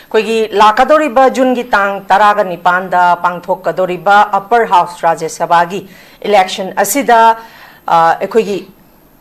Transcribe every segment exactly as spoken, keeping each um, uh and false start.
ꯑꯩꯈꯣꯏꯒꯤ ꯂꯥꯛꯀꯗꯧꯔꯤꯕ ꯖꯨꯟꯒꯤ ꯇꯥꯡ ꯇꯔꯥꯒ ꯅꯤꯄꯥꯟꯗ ꯄꯥꯡꯊꯣꯛꯀꯗꯧꯔꯤꯕ ꯑꯄꯔ ꯍꯥꯎꯁ ꯔꯥꯖ꯭ꯌ ꯁꯚꯥꯒꯤ ꯏꯂꯦꯛꯁꯟ ꯑꯁꯤꯗ, ꯑ, ꯑꯩꯈꯣꯏꯒꯤ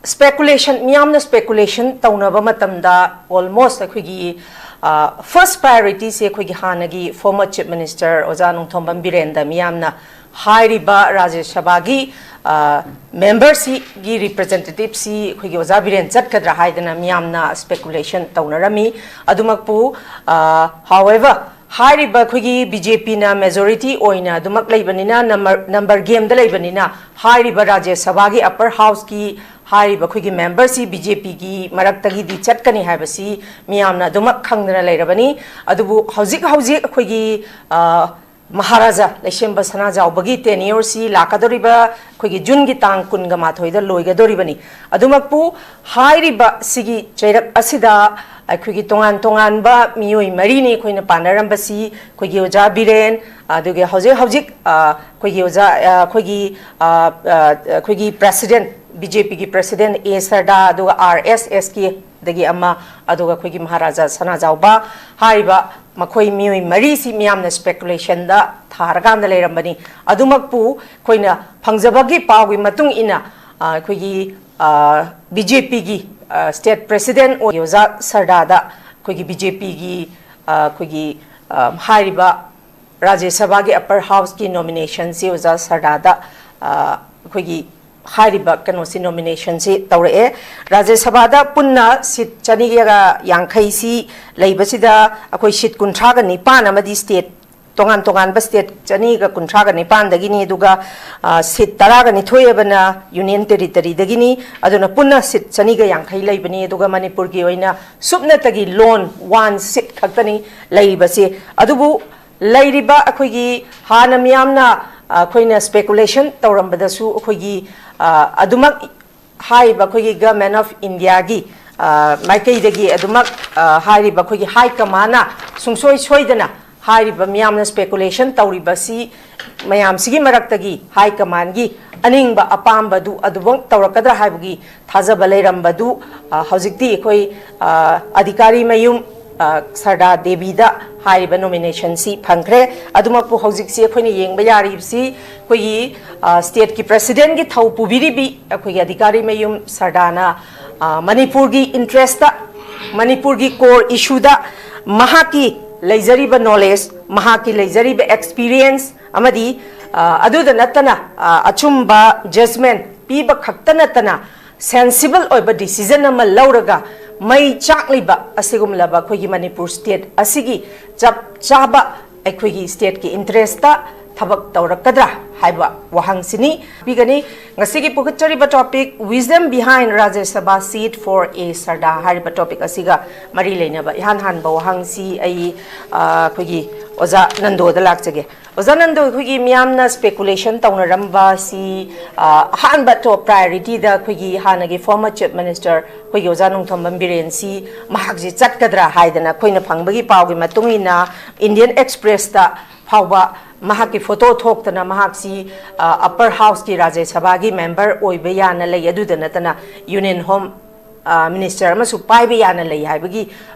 ꯁ꯭ꯄꯦꯀꯨꯂꯦꯁꯟ, ꯃꯤꯌꯥꯝꯅ ꯁ꯭ꯄꯦꯀꯨꯂꯦꯁꯟ ꯇꯧꯅꯕ ꯃꯇꯝꯗ ꯑꯣꯜꯃꯣꯁ ꯑꯩꯈꯣꯏꯒꯤ, ꯑ, ꯐꯥꯔꯁ ꯄ꯭ꯔꯥꯏꯌꯣꯔꯤꯇꯤꯁꯦ ꯑꯩꯈꯣꯏꯒꯤ ꯍꯥꯟꯅꯒꯤ ꯐꯣꯔꯃꯔ ꯆꯤꯐ ꯃꯤꯅꯤꯁꯇꯔ ꯑꯣꯖꯥ ꯅꯣꯡꯊꯣꯝꯕꯝ ꯕꯤꯔꯦꯟꯗ ꯃꯤꯌꯥꯝꯅ ꯍꯥꯏꯔꯤꯕ ꯔꯥꯖ꯭ꯌ ꯁꯚꯥꯒꯤ, ꯑ, ꯃꯦꯝꯕꯔꯁꯤꯒꯤ ꯔꯤꯄ꯭ꯔꯖꯦꯟꯇꯦꯇꯤꯞꯁꯤ ꯑꯩꯈꯣꯏꯒꯤ ꯑꯣꯖꯥ ꯕꯤꯔꯦꯟ ꯆꯠꯀꯗ꯭ꯔꯥ ꯍꯥꯏꯗꯅ ꯃꯤꯌꯥꯝꯅ ꯁ꯭ꯄꯦꯀꯨꯂꯦꯁꯟ ꯇꯧꯅꯔꯝꯃꯤ꯫ ꯑꯗꯨꯃꯛꯄꯨ, ꯑ, however, ꯍꯥꯏꯔꯤꯕ ꯑꯩꯈꯣꯏꯒꯤ ꯕꯤ ꯖꯦ ꯄꯤꯅ ꯃꯦꯖꯣꯔꯤꯇꯤ ꯑꯣꯏꯅ ꯑꯗꯨꯃꯛ ꯂꯩꯕꯅꯤꯅ, ꯅꯝꯕꯔ, ꯅꯝꯕꯔ ꯒꯦꯝꯗ ꯂꯩꯕꯅꯤꯅ, ꯍꯥꯏꯔꯤꯕ ꯔꯥꯖ꯭ꯌ ꯁꯚꯥꯒꯤ ꯑꯄꯔ ꯍꯥꯎꯁꯀꯤ ꯍꯥꯏꯔꯤꯕ ꯑꯩꯈꯣꯏꯒꯤ ꯃꯦꯝꯕꯔꯁꯤ ꯕꯤ ꯖꯦ ꯄꯤꯒꯤ ꯃꯔꯛꯇꯒꯤꯗꯤ ꯆꯠꯀꯅꯤ ꯍꯥꯏꯕꯁꯤ ꯃꯤꯌꯥꯝꯅ ꯑꯗꯨꯃꯛ ꯈꯪꯗꯅ ꯂꯩꯔꯕꯅꯤ꯫ ꯑꯗꯨꯕꯨ ꯍꯧꯖꯤꯛ ꯍꯧꯖꯤꯛ ꯑꯩꯈꯣꯏꯒꯤ, ꯑ, ꯃꯍꯥꯔꯥꯖꯥ ꯂꯩꯁꯦꯝꯕ ꯁꯅꯥꯖꯥꯎꯕꯒꯤ ꯇꯦꯅ꯭ꯌꯨꯔꯁꯤ ꯂꯥꯛꯀꯗꯧꯔꯤꯕ ꯑꯩꯈꯣꯏꯒꯤ ꯖꯨꯟꯒꯤ ꯇꯥꯡ ꯀꯨꯟꯒ ꯃꯥꯊꯣꯏꯗ ꯂꯣꯏꯒꯗꯧꯔꯤꯕꯅꯤ꯫ ꯑꯗꯨꯃꯛꯄꯨ ꯍꯥꯏꯔꯤꯕ ꯁꯤꯒꯤ ꯆꯩꯔꯛ ꯑꯁꯤꯗ ꯑꯩꯈꯣꯏꯒꯤ ꯇꯣꯉꯥꯟ ꯇꯣꯉꯥꯟꯕ ꯃꯤꯑꯣꯏ ꯃꯔꯤꯅꯤ ꯑꯩꯈꯣꯏꯅ ꯄꯥꯟꯅꯔꯝꯕꯁꯤ, ꯑꯩꯈꯣꯏꯒꯤ ꯑꯣꯖꯥ ꯕꯤꯔꯦꯟ, ꯑꯗꯨꯒ ꯍꯧꯖꯤꯛ ꯍꯧꯖꯤꯛ, ꯑ, ꯑꯩꯈꯣꯏꯒꯤ ꯑꯣꯖꯥ, ꯑ, ꯑꯩꯈꯣꯏꯒꯤ, ꯑ, ꯑ, ꯑꯩꯈꯣꯏꯒꯤ ꯄ꯭ꯔꯦꯁꯤꯗꯦꯟ, ꯕꯤ ꯖꯦ ꯄꯤꯒꯤ ꯄ꯭ꯔꯦꯁꯤꯗꯦꯟ ꯑꯦ ꯁꯔꯗꯥ, ꯑꯗꯨꯒ ꯑꯥꯔ ꯑꯦꯁ ꯑꯦꯁ ꯀꯦꯗꯒꯤ ꯑꯃ, ꯑꯗꯨꯒ ꯑꯩꯈꯣꯏꯒꯤ ꯃꯍꯥꯔꯥꯖꯥ ꯁꯅꯥꯖꯥꯎꯕ ꯍꯥꯏꯔꯤꯕ ꯃꯈꯣꯏ ꯃꯤꯑꯣꯏ ꯃꯔꯤꯁꯤ ꯃꯤꯌꯥꯝꯅ ꯁ꯭ꯄꯦꯀꯨꯂꯦꯁꯟꯗ ꯊꯥꯔꯀꯥꯟꯗ ꯂꯩꯔꯝꯕꯅꯤ꯫ ꯑꯗꯨꯃꯛꯄꯨ ꯑꯩꯈꯣꯏꯅ ꯐꯪꯖꯕꯒꯤ ꯄꯥꯎꯒꯤ ꯃꯇꯨꯡ ꯏꯟꯅ, ꯑ, ꯑꯩꯈꯣꯏꯒꯤ, ꯑ, ꯕꯤ ꯖꯦ ꯄꯤꯒꯤ, ꯑ, ꯁ꯭ꯇꯦꯠ ꯄ꯭ꯔꯦꯁꯤꯗꯦꯟ ꯑꯣꯏ ꯑꯣꯖꯥ ꯁꯔꯗꯥꯗ ꯑꯩꯈꯣꯏꯒꯤ ꯕꯤ ꯖꯦ ꯄꯤꯒꯤ, ꯑ, ꯑꯩꯈꯣꯏꯒꯤ, ꯑ, ꯍꯥꯏꯔꯤꯕ ꯔꯥꯖ꯭ꯌ ꯁꯚꯥꯒꯤ ꯑꯄꯔ ꯍꯥꯎꯁꯀꯤ ꯅꯣꯃꯤꯅꯦꯁꯟꯁꯤ ꯑꯣꯖꯥ ꯁꯔꯗꯥꯗ, ꯑ, ꯑꯩꯈꯣꯏꯒꯤ ꯍꯥꯏꯔꯤꯕ ꯀꯩꯅꯣꯁꯤ, ꯅꯣꯃꯤꯅꯦꯁꯟꯁꯤ ꯇꯧꯔꯛꯑꯦ꯫ ꯔꯥꯖ꯭ꯌ ꯁꯚꯥꯗ ꯄꯨꯟꯅ ꯁꯤꯠ ꯆꯅꯤꯒ ꯌꯥꯡꯈꯩꯁꯤ ꯂꯩꯕꯁꯤꯗ ꯑꯩꯈꯣꯏ ꯁꯤꯠ ꯀꯨꯟꯊ꯭ꯔꯥꯒ ꯅꯤꯄꯥꯟ ꯑꯃꯗꯤ ꯁ꯭ꯇꯦꯠ, ꯇꯣꯉꯥꯟ ꯇꯣꯉꯥꯟꯕ ꯁ꯭ꯇꯦꯠ ꯆꯅꯤꯒ ꯀꯨꯟꯊ꯭ꯔꯥꯒ ꯅꯤꯄꯥꯟꯗꯒꯤꯅꯤ, ꯑꯗꯨꯒ, ꯑ, ꯁꯤꯠ ꯇꯔꯥꯒ ꯅꯤꯊꯣꯏ ꯑꯃꯅ ꯌꯨꯅꯤꯌꯟ ꯇꯦꯔꯤꯇꯔꯤꯗꯒꯤꯅꯤ꯫ ꯑꯗꯨꯅ ꯄꯨꯟꯅ ꯁꯤꯠ ꯆꯅꯤꯒ ꯌꯥꯡꯈꯩ ꯂꯩꯕꯅꯤ꯫ ꯑꯗꯨꯒ ꯃꯅꯤꯄꯨꯔꯒꯤ ꯑꯣꯏꯅ ꯁꯨꯞꯅꯇꯒꯤ ꯂꯣꯟ ꯋꯥꯟ ꯁꯤꯠ ꯈꯛꯇꯅꯤ ꯂꯩꯔꯤꯕꯁꯦ꯫ ꯑꯗꯨꯕꯨ ꯂꯩꯔꯤꯕ ꯑꯩꯈꯣꯏꯒꯤ ꯍꯥꯟꯅ ꯃꯤꯌꯥꯝꯅ, ꯑ, ꯑꯩꯈꯣꯏꯅ ꯁ꯭ꯄꯦꯀꯨꯂꯦꯁꯟ ꯇꯧꯔꯝꯕꯗꯁꯨ ꯑꯩꯈꯣꯏꯒꯤ, ꯑ, ꯑꯗꯨꯃꯛ ꯍꯥꯏꯔꯤꯕ ꯑꯩꯈꯣꯏꯒꯤ ꯒꯚꯔꯟꯃꯦꯟꯠ ꯑꯣꯐ ꯏꯟꯗꯤꯌꯥꯒꯤ, ꯑ, ꯃꯥꯏꯀꯩꯗꯒꯤ ꯑꯗꯨꯃꯛ, ꯑ, ꯍꯥꯏꯔꯤꯕ ꯑꯩꯈꯣꯏꯒꯤ ꯍꯥꯏ ꯀꯃꯥꯟꯅ ꯁꯨꯡꯁꯣꯏ ꯁꯣꯏꯗꯅ ꯍꯥꯏꯔꯤꯕ ꯃꯤꯌꯥꯝꯅ ꯁ꯭ꯄꯦꯀꯨꯂꯦꯁꯟ ꯇꯧꯔꯤꯕꯁꯤ ꯃꯌꯥꯝꯁꯤꯒꯤ ꯃꯔꯛꯇꯒꯤ ꯍꯥꯏ ꯀꯃꯥꯟꯒꯤ ꯑꯅꯤꯡꯕ ꯑꯄꯥꯝꯕꯗꯨ ꯑꯗꯨꯃꯛ ꯇꯧꯔꯛꯀꯗ꯭ꯔꯥ ꯍꯥꯏꯕꯒꯤ ꯊꯥꯖꯕ ꯂꯩꯔꯝꯕꯗꯨ, ꯑ, ꯍꯧꯖꯤꯛꯇꯤ ꯑꯩꯈꯣꯏ, ꯑ, ꯑꯙꯤꯀꯥꯔꯤ ꯃꯌꯨꯝ, ꯁꯔꯗꯥ ꯗꯦꯕꯤꯗ ꯍꯥꯏꯔꯤꯕ ꯅꯣꯃꯤꯅꯦꯁꯟꯁꯤ ꯐꯪꯈ꯭ꯔꯦ꯫ ꯑꯗꯨꯃꯛꯄꯨ ꯍꯧꯖꯤꯛꯁꯤ ꯑꯩꯈꯣꯏꯅ ꯌꯦꯡꯕ ꯌꯥꯔꯤꯕꯁꯤ ꯑꯩꯈꯣꯏꯒꯤ ꯁ꯭ꯇꯦꯠꯀꯤ ꯄ꯭ꯔꯁꯤꯗꯦꯟꯒꯤ ꯊꯧ ꯄꯨꯕꯤꯔꯤꯕꯤ ꯑꯩꯈꯣꯏꯒꯤ ꯑꯙꯤꯀꯥꯔꯤ ꯃꯌꯨꯝ ꯁꯔꯗꯥꯅ ꯃꯅꯤꯄꯨꯔꯒꯤ ꯏꯟꯇꯔꯦꯁꯇ, ꯃꯅꯤꯄꯨꯔꯒꯤ ꯀꯣꯔ ꯏꯁꯨꯗ ꯃꯍꯥꯛꯀꯤ ꯂꯩꯖꯔꯤꯕ ꯅꯣꯂꯦꯖ, ꯃꯍꯥꯛꯀꯤ ꯂꯩꯖꯔꯤꯕ ꯑꯦꯛꯁꯄꯤꯔꯤꯌꯦꯟꯁ ꯑꯃꯗꯤ ꯑꯗꯨꯗ ꯅꯠꯇꯅ ꯑꯆꯨꯝꯕ ꯖꯖꯃꯦꯟ ꯄꯤꯕ ꯈꯛꯇ ꯅꯠꯇꯅ ꯁꯦꯟꯁꯤꯕꯜ ꯑꯣꯏꯕ ꯗꯤꯁꯤꯖꯟ ꯑꯃ ꯂꯧꯔꯒ ꯃꯩ ꯆꯥꯛꯂꯤꯕ ꯑꯁꯤꯒꯨꯝꯂꯕ ꯑꯩꯈꯣꯏꯒꯤ ꯃꯅꯤꯄꯨꯔ ꯁ꯭ꯇꯦꯠ ꯑꯁꯤꯒꯤ ꯆꯞ ꯆꯥꯕ ꯑꯩꯈꯣꯏꯒꯤ ꯁ꯭ꯇꯦꯠꯀꯤ ꯏꯟꯇꯔꯦꯁꯇ ꯊꯕꯛ ꯇꯧꯔꯛꯀꯗ꯭ꯔꯥ ꯍꯥꯏꯕ ꯋꯥꯍꯪꯁꯤꯅꯤ ꯄꯤꯒꯅꯤ꯫ ꯉꯁꯤꯒꯤ ꯄꯨꯈꯠꯆꯔꯤꯕ topic Wisdom Behind Rajya Sabha Seat for A Sarda ꯍꯥꯏꯔꯤꯕ ꯇꯣꯄꯤꯛ ꯑꯁꯤꯒ ꯃꯔꯤ ꯂꯩꯅꯕ ꯏꯍꯥꯟ ꯍꯥꯟꯕ ꯋꯥꯍꯪꯁꯤ ꯑꯩ ꯑꯩꯈꯣꯏꯒꯤ ꯑꯣꯖꯥ ꯅꯟꯗꯣꯗ ꯂꯥꯛꯆꯒꯦ꯫ ꯑꯣꯖꯥ ꯅꯟꯗꯣ, ꯑꯩꯈꯣꯏꯒꯤ ꯃꯤꯌꯥꯝꯅ ꯁ꯭ꯄꯦꯀꯨꯂꯦꯁꯟ ꯇꯧꯅꯔꯝꯕ ꯁꯤ ꯑꯍꯥꯟꯕ ꯇꯣꯞ ꯄ꯭ꯔꯥꯏꯌꯣꯔꯤꯇꯤꯗ ꯑꯩꯈꯣꯏꯒꯤ ꯍꯥꯟꯅꯒꯤ ꯐꯣꯔꯃꯔ ꯆꯤꯐ ꯃꯤꯅꯤꯁꯇꯔ ꯑꯩꯈꯣꯏꯒꯤ ꯑꯣꯖꯥ ꯅꯣꯡꯊꯣꯝꯕꯝ ꯕꯤꯔꯦꯟꯁꯤ ꯃꯍꯥꯛꯁꯤ ꯆꯠꯀꯗ꯭ꯔꯥ ꯍꯥꯏꯗꯅ ꯑꯩꯈꯣꯏꯅ ꯐꯪꯕꯒꯤ ꯄꯥꯎꯒꯤ ꯃꯇꯨꯡ ꯏꯟꯅ ꯏꯟꯗꯤꯌꯟ ꯑꯦꯛꯁꯄ꯭ꯔꯦꯁꯇ ꯐꯥꯎꯕ ꯃꯍꯥꯛꯀꯤ ꯐꯣꯇꯣ ꯊꯣꯛꯇꯅ ꯃꯍꯥꯛꯁꯤ ꯑꯄꯔ ꯍꯥꯎꯁꯀꯤ ꯔꯥꯖ꯭ꯌ ꯁꯚꯥꯒꯤ ꯃꯦꯝꯕꯔ ꯑꯣꯏꯕ ꯌꯥꯅ ꯂꯩ꯫ ꯑꯗꯨꯗ ꯅꯠꯇꯅ ꯌꯨꯅꯤꯌꯟ ꯍꯣꯝ ꯃꯤꯅꯤꯁꯇꯔ ꯑꯃꯁꯨ ꯄꯥꯏꯕ ꯌꯥꯅ ꯂꯩ ꯍꯥꯏꯕꯒꯤ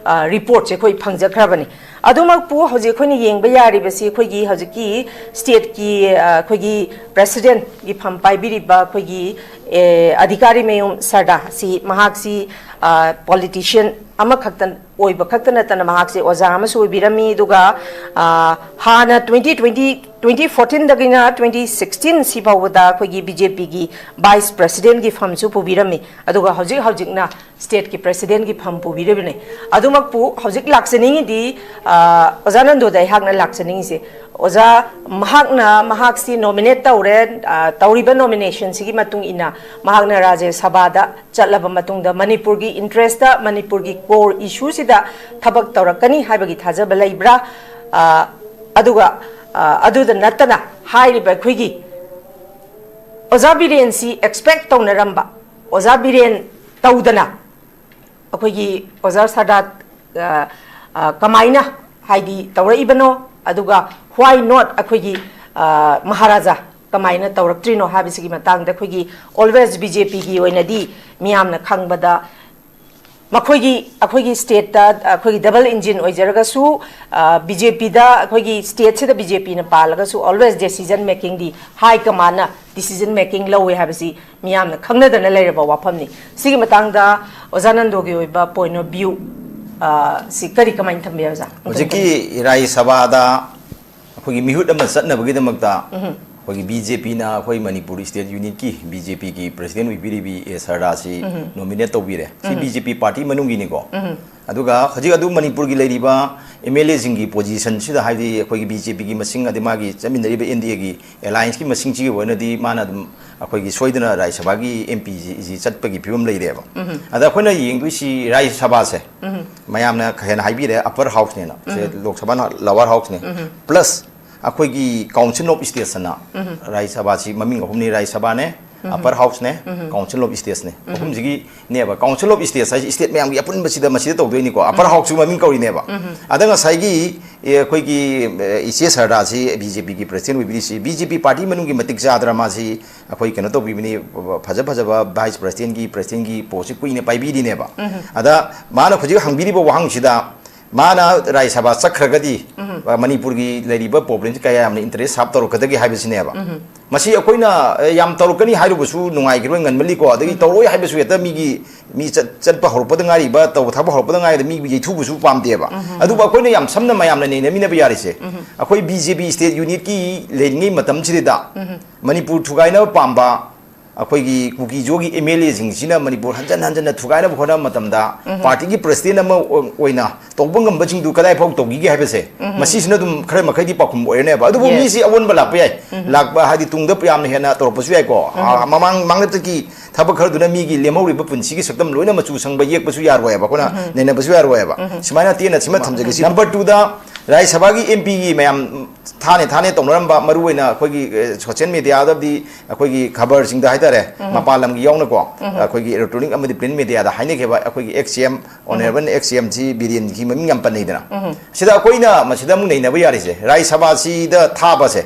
ꯔꯤꯄꯣꯔꯠꯁꯦ ꯑꯩꯈꯣꯏ ꯐꯪꯖꯈ꯭ꯔꯕꯅꯤ꯫ ꯑꯗꯨꯃꯛꯄꯨ ꯍꯧꯖꯤꯛ ꯑꯩꯈꯣꯏꯅ ꯌꯦꯡꯕ ꯌꯥꯔꯤꯕꯁꯤ ꯑꯩꯈꯣꯏꯒꯤ ꯍꯧꯖꯤꯛꯀꯤ ꯁ꯭ꯇꯦꯠꯀꯤ ꯑꯩꯈꯣꯏꯒꯤ ꯄ꯭ꯔꯁꯤꯗꯦꯟꯒꯤ ꯐꯝ ꯄꯥꯏꯕꯤꯔꯤꯕ ꯑꯩꯈꯣꯏꯒꯤ ꯑꯙꯤꯀꯥꯔꯤ ꯃꯌꯨꯝ ꯁꯔꯗꯥ ꯁꯤ ꯃꯍꯥꯛꯁꯤ ꯄꯣꯂꯤꯇꯤꯁꯤꯌꯟ ꯑꯃꯈꯛꯇ ꯑꯣꯏꯕ ꯈꯛꯇ ꯅꯠꯇꯅ ꯃꯍꯥꯛꯁꯦ ꯑꯣꯖꯥ ꯑꯃꯁꯨ ꯑꯣꯏꯕꯤꯔꯝꯃꯤ꯫ ꯑꯗꯨꯒ ꯍꯥꯟꯅ ꯇ꯭ꯋꯦꯟꯇꯤ ꯇ꯭ꯋꯦꯟꯇꯤ ꯇ꯭ꯋꯦꯟꯇꯤ ꯐꯣꯔꯇꯤꯟꯗꯒꯤꯅ ꯇ꯭ꯋꯦꯟꯇꯤ ꯁꯤꯛꯁꯇꯤꯟ ꯁꯤ ꯐꯥꯎꯕꯗ ꯑꯩꯈꯣꯏꯒꯤ ꯕꯤ ꯖꯦ ꯄꯤꯒꯤ ꯚꯥꯏꯁ ꯄ꯭ꯔꯁꯤꯗꯦꯟꯒꯤ ꯐꯝꯁꯨ ꯄꯨꯕꯤꯔꯝꯃꯤ꯫ ꯑꯗꯨꯒ ꯍꯧꯖꯤꯛ ꯍꯧꯖꯤꯛꯅ ꯁ꯭ꯇꯦꯠꯀꯤ ꯄ꯭ꯔꯁꯤꯗꯦꯟꯒꯤ ꯐꯝ ꯄꯨꯕꯤꯔꯤꯕꯅꯤ꯫ ꯑꯗꯨꯃꯛꯄꯨ ꯍꯧꯖꯤꯛ ꯂꯥꯛꯆꯅꯤꯡꯉꯤꯗꯤ ꯑꯣꯖꯥ ꯅꯟꯗꯣꯗ ꯑꯩꯍꯥꯛꯅ ꯂꯥꯛꯆꯅꯤꯡꯉꯤꯁꯦ, ꯑꯣꯖꯥ ꯃꯍꯥꯛꯅ ꯃꯍꯥꯛꯁꯤ ꯅꯣꯃꯤꯅꯦꯠ ꯇꯧꯔꯦ꯫ ꯇꯧꯔꯤꯕ ꯅꯣꯃꯤꯅꯦꯁꯟꯁꯤꯒꯤ ꯃꯇꯨꯡ ꯏꯟꯅ ꯃꯍꯥꯛꯅ ꯔꯥꯖ꯭ꯌ ꯁꯚꯥꯗ ꯆꯠꯂꯕ ꯃꯇꯨꯡꯗ ꯃꯅꯤꯄꯨꯔꯒꯤ ꯏꯟꯇꯔꯦꯁꯇ, ꯃꯅꯤꯄꯨꯔꯒꯤ ꯀꯣꯔ ꯏꯁꯨꯁꯤꯗ ꯊꯕꯛ ꯇꯧꯔꯛꯀꯅꯤ ꯍꯥꯏꯕꯒꯤ ꯊꯥꯖꯕ ꯂꯩꯕ꯭ꯔꯥ? ꯑꯗꯨꯒ ꯑꯗꯨꯗ ꯅꯠꯇꯅ ꯍꯥꯏꯔꯤꯕ ꯑꯩꯈꯣꯏꯒꯤ ꯑꯣꯖꯥ ꯕꯤꯔꯦꯟꯁꯤ ꯑꯦꯛꯁꯄꯦꯛ ꯇꯧꯅꯔꯝꯕ, ꯑꯣꯖꯥ ꯕꯤꯔꯦꯟ ꯇꯧꯗꯅ ꯑꯩꯈꯣꯏꯒꯤ ꯑꯣꯖꯥ ꯁꯔꯗꯥ ꯀꯃꯥꯏꯅ ꯍꯥꯏꯗꯤ ꯇꯧꯔꯛꯏꯕꯅꯣ, ꯑꯗꯨꯒ why not ꯑꯩꯈꯣꯏꯒꯤ ꯃꯍꯥꯔꯥꯖꯥ ꯀꯃꯥꯏꯅ ꯇꯧꯔꯛꯇ꯭ꯔꯤꯅꯣ ꯍꯥꯏꯕꯁꯤꯒꯤ ꯃꯇꯥꯡꯗ ꯑꯩꯈꯣꯏꯒꯤ always ꯕꯤ ꯖꯦ ꯄꯤꯒꯤ ꯑꯣꯏꯅꯗꯤ ꯃꯤꯌꯥꯝꯅ ꯈꯪꯕꯗ ꯃꯈꯣꯏꯒꯤ, ꯑꯩꯈꯣꯏꯒꯤ ꯁ꯭ꯇꯦꯠꯇ ꯑꯩꯈꯣꯏꯒꯤ ꯗꯕꯜ ꯏꯟꯖꯤꯟ ꯑꯣꯏꯖꯔꯒꯁꯨ, ꯕꯤ ꯖꯦ ꯄꯤꯗ, ꯑꯩꯈꯣꯏꯒꯤ ꯁ꯭ꯇꯦꯠꯁꯤꯗ ꯕꯤ ꯖꯦ ꯄꯤꯅ ꯄꯥꯜꯂꯒꯁꯨ always decision makingꯗꯤ ꯍꯥꯏ ꯀꯃꯥꯟꯅ decision making ꯂꯧꯋꯦ ꯍꯥꯏꯕꯁꯤ ꯃꯤꯌꯥꯝꯅ ꯈꯪꯅꯗꯅ ꯂꯩꯔꯕ ꯋꯥꯐꯝꯅꯤ꯫ ꯁꯤꯒꯤ ꯃꯇꯥꯡꯗ ꯑꯣꯖꯥ ꯅꯟꯗꯣꯒꯤ ꯑꯣꯏꯕ point of view, ꯑ, ꯁꯤ ꯀꯔꯤ, ꯀꯃꯥꯏꯅ ꯊꯝꯕꯤ, ꯑꯣꯖꯥ? ꯍꯧꯖꯤꯛꯀꯤ ꯔꯥꯖ꯭ꯌ ꯁꯚꯥꯗ ꯑꯩꯈꯣꯏꯒꯤ ꯃꯤꯍꯨꯠ ꯑꯃ ꯆꯠꯅꯕꯒꯤꯗꯃꯛꯇ ꯑꯩꯈꯣꯏꯒꯤ ꯕꯤ ꯖꯦ ꯄꯤꯅ ꯑꯩꯈꯣꯏ ꯃꯅꯤꯄꯨꯔ ꯁ꯭ꯇꯦꯠ ꯌꯨꯅꯤꯠꯀꯤ ꯕꯤ ꯖꯦ ꯄꯤꯒꯤ ꯄ꯭ꯔꯁꯤꯗꯦꯟ ꯑꯣꯏꯕꯤꯔꯤꯕꯤ ꯑꯦ ꯁꯔꯗꯥꯁꯤ ꯅꯣꯃꯤꯅꯦꯠ ꯇꯧꯕꯤꯔꯦ꯫ ꯁꯤ ꯕꯤ ꯖꯦ ꯄꯤ ꯄꯥꯔꯇꯤ ꯃꯅꯨꯡꯒꯤꯅꯤꯀꯣ꯫ ꯑꯗꯨꯒ ꯍꯧꯖꯤꯛ ꯑꯗꯨ ꯃꯅꯤꯄꯨꯔꯒꯤ ꯂꯩꯔꯤꯕ ꯑꯦꯝ ꯑꯦꯜ ꯑꯦꯁꯤꯡꯒꯤ ꯄꯣꯖꯤꯁꯟꯁꯤꯗ, ꯍꯥꯏꯗꯤ ꯑꯩꯈꯣꯏꯒꯤ ꯕꯤ ꯖꯦ ꯄꯤꯒꯤ ꯃꯁꯤꯡ, ꯑꯗꯩ ꯃꯥꯒꯤ ꯆꯠꯃꯤꯟꯅꯔꯤꯕ ꯑꯦꯟ ꯗꯤ ꯑꯦꯒꯤ ꯑꯦꯂꯥꯏꯟꯁꯀꯤ ꯃꯁꯤꯡꯁꯤꯒꯤ ꯑꯣꯏꯅꯗꯤ ꯃꯥꯅ ꯑꯗꯨꯝ ꯑꯩꯈꯣꯏꯒꯤ ꯁꯣꯏꯗꯅ ꯔꯥꯖ꯭ꯌ ꯁꯚꯥꯒꯤ ꯑꯦꯝ ꯄꯤꯁꯤ ꯆꯠꯄꯒꯤ ꯐꯤꯕꯝ ꯂꯩꯔꯦꯕ꯫ ꯑꯗ ꯑꯩꯈꯣꯏꯅ ꯌꯦꯡꯗꯣꯏꯁꯤ ꯔꯥꯖ꯭ꯌ ꯁꯚꯥꯁꯦ ꯃꯌꯥꯝꯅ ꯍꯦꯟꯅ ꯍꯥꯏꯕꯤꯔꯦ, ꯑꯄꯔ ꯍꯥꯎꯁꯅꯦꯅ꯫ ꯁꯦ ꯂꯣꯛ ꯁꯚꯥꯅ ꯂꯋꯥꯔ ꯍꯥꯎꯁꯅꯦ꯫ ꯄ꯭ꯂꯁ ꯑꯩꯈꯣꯏꯒꯤ ꯀꯥꯎꯟꯁꯤꯜ ꯑꯣꯐ ꯁ꯭ꯇꯦꯠꯁ ꯑꯅ ꯔꯥꯖ꯭ꯌ ꯁꯚꯥꯁꯤ ꯃꯃꯤꯡ ꯑꯍꯨꯝꯅꯤ, ꯔꯥꯖ꯭ꯌ ꯁꯚꯥꯅꯦ, ꯑꯄꯔ ꯍꯥꯎꯁꯅꯦ, ꯀꯥꯎꯟꯁꯤꯜ ꯑꯣꯐ ꯁ꯭ꯇꯦꯠꯁꯅꯦ꯫ ꯑꯍꯨꯝꯁꯤꯒꯤꯅꯦꯕ꯫ ꯀꯥꯎꯟꯁꯤꯜ ꯑꯣꯐ ꯁ꯭ꯇꯦꯠꯁ ꯍꯥꯏꯁꯦ ꯁ꯭ꯇꯦꯠ ꯃꯌꯥꯝꯒꯤ ꯑꯄꯨꯟꯕꯁꯤꯗ ꯃꯁꯤꯗ ꯇꯧꯗꯣꯏꯅꯤꯀꯣ꯫ ꯑꯄꯔ ꯍꯥꯎꯁꯁꯨ ꯃꯃꯤꯡ ꯀꯧꯔꯤꯅꯦꯕ꯫ ꯑꯗ ꯉꯁꯥꯏꯒꯤ, ꯑꯦ, ꯑꯩꯈꯣꯏꯒꯤ, ꯑꯦ, ꯏꯆꯦ ꯁꯔꯗꯥꯁꯤ ꯕꯤ ꯖꯦ ꯄꯤꯒꯤ ꯄ꯭ꯔꯁꯤꯗꯦꯟ ꯑꯣꯏꯕꯤꯔꯤꯁꯤ ꯕꯤ ꯖꯦ ꯄꯤ ꯄꯥꯔꯇꯤ ꯃꯅꯨꯡꯒꯤ ꯃꯇꯤꯛ ꯆꯥꯗꯅ ꯃꯥꯁꯤ ꯑꯩꯈꯣꯏ ꯀꯩꯅꯣ ꯇꯧꯕꯤꯕꯅꯤ, ꯐꯖ ꯐꯖꯕ ꯚꯥꯏꯁ ꯄ꯭ꯔꯁꯤꯗꯦꯟꯒꯤ, ꯄ꯭ꯔꯁꯤꯗꯦꯟꯒꯤ ꯄꯣꯁꯁꯤ ꯀꯨꯏꯅ ꯄꯥꯏꯕꯤꯔꯤꯅꯦꯕ꯫ ꯑꯗ ꯃꯥꯅ ꯍꯧꯖꯤꯛ ꯍꯪꯕꯤꯔꯤꯕ ꯋꯥꯍꯪꯁꯤꯗ, ꯃꯥꯅ ꯔꯥꯖ꯭ꯌ ꯁꯚꯥ ꯆꯠꯈ꯭ꯔꯒꯗꯤ, ꯑ, ꯃꯅꯤꯄꯨꯔꯒꯤ ꯂꯩꯔꯤꯕ ꯄ꯭ꯔꯣꯕ꯭ꯂꯦꯝꯁꯤ ꯀꯌꯥ ꯌꯥꯝꯅ ꯏꯟꯇꯔꯦꯁ ꯁꯥꯞ ꯇꯧꯔꯛꯀꯗꯒꯦ ꯍꯥꯏꯕꯁꯤꯅꯦꯕ꯫ ꯃꯁꯤ ꯑꯩꯈꯣꯏꯅ, ꯑ, ꯌꯥꯝ ꯇꯧꯔꯛꯀꯅꯤ ꯍꯥꯏꯔꯨꯕꯁꯨ ꯅꯨꯡꯉꯥꯏꯈꯤꯔꯣꯏ, ꯉꯟꯃꯜꯂꯤꯀꯣ꯫ ꯑꯗꯒꯤ ꯇꯧꯔꯣꯏ ꯍꯥꯏꯕꯁꯨ ꯍꯦꯛꯇ ꯃꯤꯒꯤ, ꯃꯤ ꯆꯠ-, ꯆꯠꯄ ꯍꯧꯔꯛꯄꯗ ꯉꯥꯏꯔꯤꯕ, ꯇꯧꯕ ꯊꯕꯛ ꯍꯧꯔꯛꯄꯗ ꯉꯥꯏꯔꯤꯕ ꯃꯤꯕꯨ ꯌꯩꯊꯨꯕꯁꯨ ꯄꯥꯝꯗꯦꯕ꯫ ꯑꯗꯨꯕꯨ ꯑꯩꯈꯣꯏꯅ ꯌꯥꯝ ꯁꯝꯅ ꯃꯌꯥꯝꯅ ꯅꯩꯅꯃꯤꯟꯅꯕ ꯌꯥꯔꯤꯁꯦ, ꯑꯩꯈꯣꯏ ꯕꯤ ꯖꯦ ꯄꯤ ꯁ꯭ꯇꯦꯠ ꯌꯨꯅꯤꯠꯀꯤ ꯂꯩꯔꯤꯉꯩ ꯃꯇꯝꯁꯤꯗ ꯃꯅꯤꯄꯨꯔ ꯊꯨꯒꯥꯏꯅꯕ ꯄꯥꯝꯕ ꯑꯩꯈꯣꯏꯒꯤ ꯀꯨꯀꯤ ꯖꯣꯒꯤ ꯑꯦꯝ ꯑꯦꯜ ꯑꯦꯁꯤꯡꯁꯤꯅ ꯃꯅꯤꯄꯨꯔ ꯍꯟꯖꯟ ꯍꯟꯖꯟꯅ ꯊꯨꯒꯥꯏꯅꯕ ꯍꯣꯠꯅꯕ ꯃꯇꯝꯗ, ꯄꯥꯔꯇꯤꯒꯤ ꯄ꯭ꯔꯁꯤꯗꯦꯟ ꯑꯃ ꯑꯣꯏꯅ ꯇꯧꯕ ꯉꯝꯕꯁꯤꯡꯗꯨ ꯀꯗꯥꯏ ꯐꯥꯎ ꯇꯧꯈꯤꯒꯦ ꯍꯥꯏꯕꯁꯦ, ꯃꯁꯤꯁꯤꯅ ꯑꯗꯨꯝ ꯈꯔ ꯃꯈꯩꯗꯤ ꯄꯥꯎꯈꯨꯝ ꯑꯣꯏꯔꯅꯦꯕ꯫ ꯑꯗꯨꯕꯨ ꯃꯤꯁꯤ ꯑꯑꯣꯟꯕ ꯂꯥꯛꯄ ꯌꯥꯏ꯫ ꯂꯥꯛꯄ ꯍꯥꯏꯗꯤ ꯇꯨꯡꯗ ꯌꯥꯝꯅ ꯍꯦꯟꯅ ꯇꯧꯔꯛꯄꯁꯨ ꯌꯥꯏꯀꯣ꯫ ꯑ, ꯃꯃꯥꯡ ꯃꯥꯡꯂꯞꯇꯒꯤ ꯊꯕꯛ ꯈꯔꯗꯨꯅ ꯃꯤꯒꯤ ꯂꯦꯝꯍꯧꯔꯤꯕ ꯄꯨꯟꯁꯤꯒꯤ ꯁꯛꯇꯝ ꯂꯣꯏꯅ ꯃꯆꯨ ꯁꯪꯕ ꯌꯦꯛꯄꯁꯨ ꯌꯥꯔꯣꯏꯕ, ꯑꯩꯈꯣꯏꯅ ꯅꯩꯅꯕꯁꯨ ꯌꯥꯔꯣꯏꯕ꯫ ꯁꯨꯃꯥꯏꯅ ꯇꯦꯟꯅ ꯁꯤꯃ ꯊꯝꯖꯒꯦ꯫ ꯁꯤ ꯅꯝꯕꯔ ꯇꯨꯗ ꯔꯥꯖ꯭ꯌ ꯁꯚꯥꯒꯤ ꯑꯦꯝ ꯄꯤꯒꯤ ꯃꯌꯥꯝ ꯊꯥꯅꯦ ꯊꯥꯅꯦ ꯇꯧꯅꯔꯝꯕ, ꯃꯔꯨ ꯑꯣꯏꯅ ꯑꯩꯈꯣꯏꯒꯤ ꯁꯣꯁꯤꯌꯦꯜ ꯃꯤꯗꯤꯌꯥꯗꯗꯤ, ꯑꯩꯈꯣꯏꯒꯤ ꯈꯕꯔꯁꯤꯡꯗ ꯍꯥꯏꯇꯥꯔꯦ, ꯃꯄꯥꯟ ꯂꯝꯒꯤ ꯌꯥꯎꯅꯀꯣ, ꯑꯩꯈꯣꯏꯒꯤ ꯏꯂꯦꯛꯇ꯭ꯔꯣꯅꯤꯛ ꯑꯃꯗꯤ ꯄ꯭ꯔꯤꯟ ꯃꯤꯗꯤꯌꯥꯗ ꯍꯥꯏꯅꯈꯤꯕ ꯑꯩꯈꯣꯏꯒꯤ ꯑꯦꯛꯁ ꯁꯤ ꯑꯦꯝ, ꯑꯣꯅꯔꯦꯕꯜ ꯑꯦꯛꯁ ꯁꯤ ꯑꯦꯝ ꯁꯤ ꯕꯤꯔꯦꯟꯒꯤ ꯃꯃꯤꯡ ꯌꯥꯝ ꯄꯟꯅꯩꯗꯅ꯫ ꯁꯤꯗ ꯑꯩꯈꯣꯏꯅ ꯃꯁꯤꯗ ꯑꯃꯨꯛ ꯅꯩꯅꯕ ꯌꯥꯔꯤꯁꯦ, ꯔꯥꯖ꯭ꯌ ꯁꯚꯥꯁꯤꯗ ꯊꯥꯕꯁꯦ,